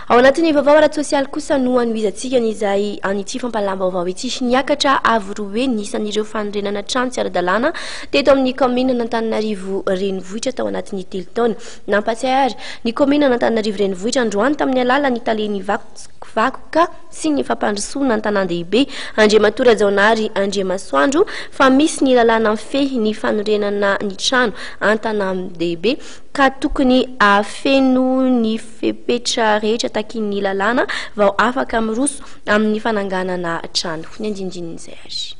Ao anatin'ny vaovao ara-tsosialy kosa no hanohizantsika ny izay an'ity fampahalalam-baovao ity. Niakatra avo roe ny isan'ireo fanorenana trano tsy ara-dalàna teto amin'ny kaominin'Antananarivo Renivohitra tao anatin'ny telo taona. Nampatsiahy ary ny kaominin'Antananarivo Renivohitra androany tamin'ny alalan'ny talen'ny vakoka sy ny fampandrosoana an-tanàn-dehibe, Andriamatoa Rajaonary Andriamasoandro, fa misy ny lalàna mifehy ny fanorenana ny trano an-tanàn-dehibe ka tokony hahafeno ny fepetra rehetra takian'ny lalàna vao afaka miroso amin'ny fananganana trano. Ny andindinin'izay ary.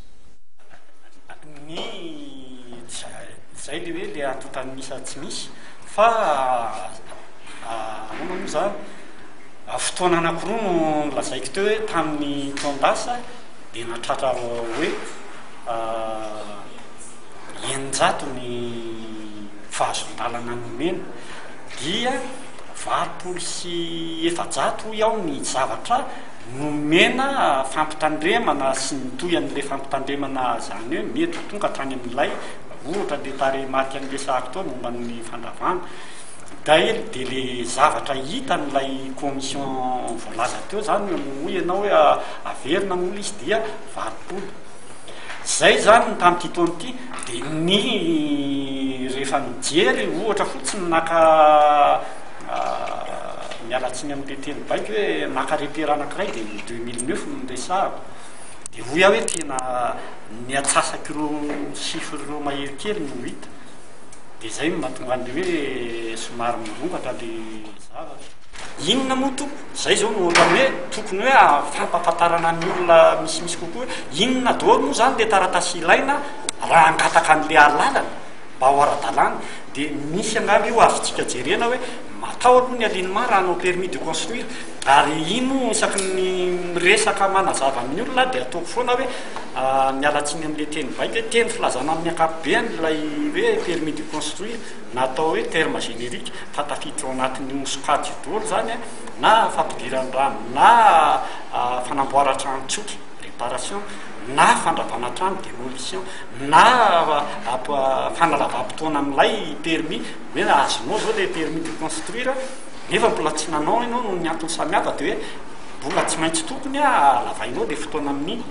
Ny izay le hoe le antontan'isa tsy misy fa ahoana moa izany, fotoana anankiroa no nolazaiko teo hoe tamin'ny taon-dasa dia nahatratra hoe 600 ny fahazoan-dalana nomena dia 480 hoy aho ny zavatra nomena fampitandremana sy nitohy an'ilay fampitandremana izany hoe mety ho tonga hatrany amin'ilay ohatra ilay tarehimarika niresahako teo momba ny fandravana dia dia le zavatra hitan'ilay commission voalaza teo izany hoy ianao hoe averina moa ilay izy dia 80. Zay zany ny tamin'ity taona ity dia ny rehefa nijery ohatra fotsiny naka miala tsiny amin'ilay teny baiko hoe naka repère anankiray dia ny 2009 no niresahako dia hoy aho hoe tena ny antsasak'ireo chiffre ireo mahery kely no hita dia zay no mahatonga an'ilay hoe somary mirongatra ilay zavatra. Inona moa tompoko? Zay zao no ohatran'ny hoe tokony hoe fampahafantarana ny olona misimisy kokoa hoe inona daholo moa zany le taratasy ilaina raha hangataka an'le alalana mba ho ara-dalàna. Dia misy angamba io azontsika jerena hoe atao aloha ny alignement raha hanao permis de construire ary iny moa isaky ny miresaka manazava amin'ny olona dia ataoko foana hoe miala tsiny amin'le teny baiko hoe teny filazana amin'ny ankapobeny ilay hoe permis de construire. na atao hoe terme générique fa tafiditra ao anatin'io sokajy io daholo izany na fampidiran-drano na fanamboaran-trano tsotra, réparation, na fandravana trano, démolition, na fanalavam-potoana amin'ilay permis, hoe azonao izao ilay permis de construire nefa mbola tsy nanao ianao noho ny antony samihafa dia hoe mbola tsy maintsy tokony halavainao ilay fotoana amin'iny.